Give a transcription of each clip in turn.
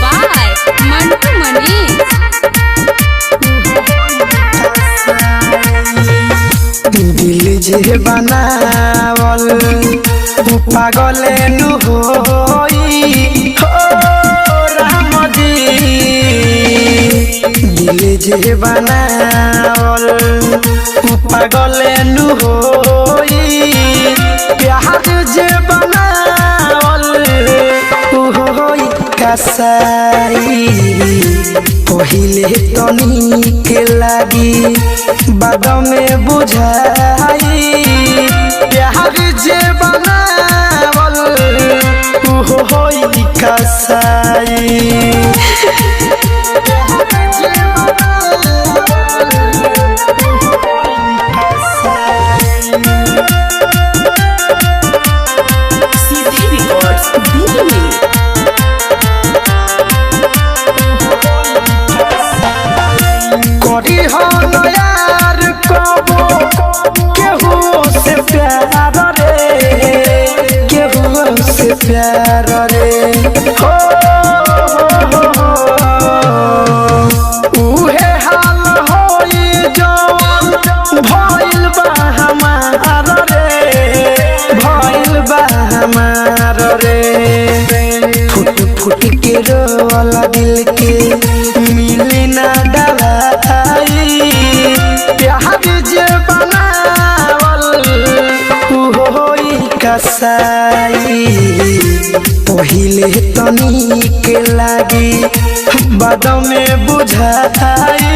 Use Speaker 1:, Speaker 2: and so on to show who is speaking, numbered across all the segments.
Speaker 1: by Mantu Manish.
Speaker 2: दिल जे बनावल उ पागले नु होई हो राम जी। दिल जे बनावल उ पागले नु होई, प्यार जे बनावल उ होई कसाई। पहिले तो नीक लागी बाद में बुझाई, प्यार जे बनावल उ होई कसाई।
Speaker 3: सीधे रिकॉर्ड्स दिल्ली।
Speaker 2: करी हो यार कबो केहू से प्यार रे, केहू से प्यार रे हो, हो, हो। उहे हाल होई जवन भइल बा हमार रे, भइल बा हमार रे। फुट फुट के रोला दिल के मिली ना दवाई, प्यार जे बनावल उ होई कसाई। पहिले तो नीक लागी बाद में बुझाई,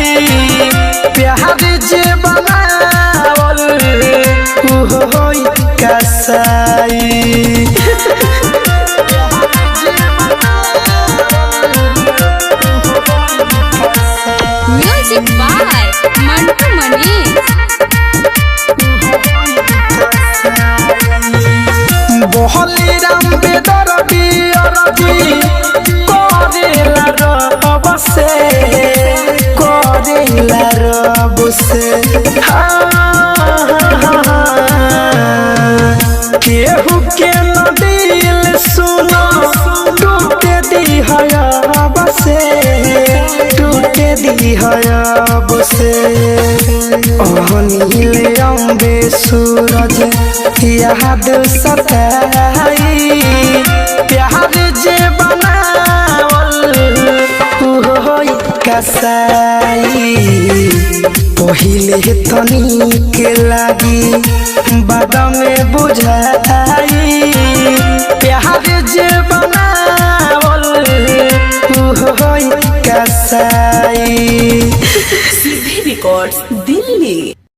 Speaker 2: प्यार जे बनावल उ होई कसाई।
Speaker 1: Music by Mantu Manish.
Speaker 2: बहली Ram बेदरदी अरजी करेला रब से, करेला रब से। हाँ, हाँ, हाँ। केहू के न दिल सुनो टूटे दी हयाब से, टूटे दी हयाब से। अनिल अम्बे सूरज याद सताई, प्यार जे बनावल उ होई कसाई। पहिले तो नीक लागी बाद में बुझाई, प्यार जे बनावल उ होई कसाई।
Speaker 3: सीधे रिकॉर्ड्स दिल्ली।